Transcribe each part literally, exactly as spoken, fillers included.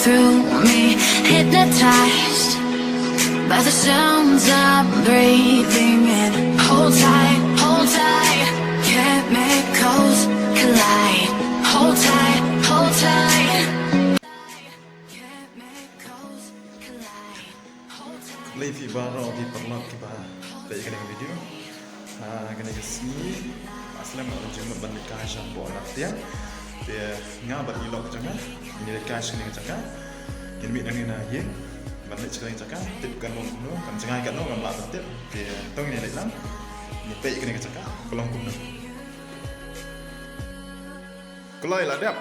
Through me, hypnotized by the sounds I'm breathing in. Hold tight, hold tight, chemicals collide. Hold tight, hold tight, chemicals collide. Hold tight. Khublei phi baroh ki paralok kiba peit ïa kane ka video. Ah, kane ka sngi, ah, slem nga la jingmut ban leit kai sha hapoh Nartiang. Te nga bad i lok jong nga, ngin leit kai sha kane ka jaka. Ngin mih nangne na ïing ban leit sha kane ka jaka, tip kan long kumno, kan jngai katno ngam lah ban tip. Te to ngin leit lang. Ngin peit ïa kane ka jaka ka long kumno. Kloi la dep.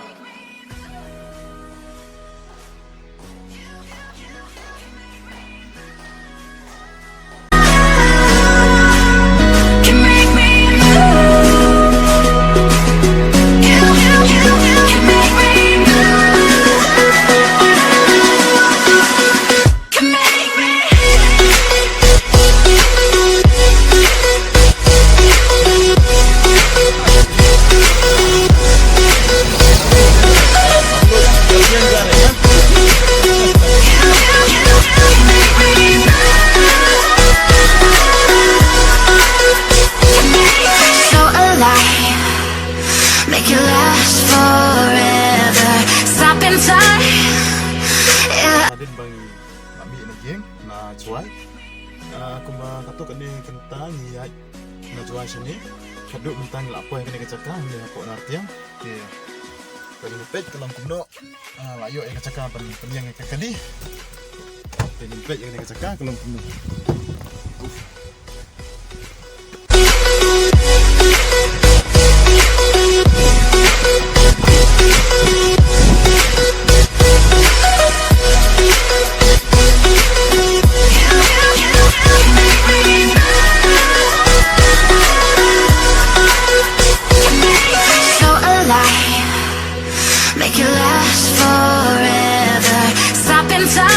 So alive, make it last forever. Stop in time. Yeah. Hadien ba ngi la mih na ïing na Jowai. Ah, kumba katto katne kynta ngi ïaid na Jowai shane. Haduh mynta ngi la poi kane ka jaka, ngi hapoh Nartiang. Te, te ngin peit ka long kumno. Ah, la ïoh ïa ka jaka ban pynïeng ïa ka kali. Te ngin peit ïa kane ka jaka ka long kumno. So alive, make it last forever. Stop in time.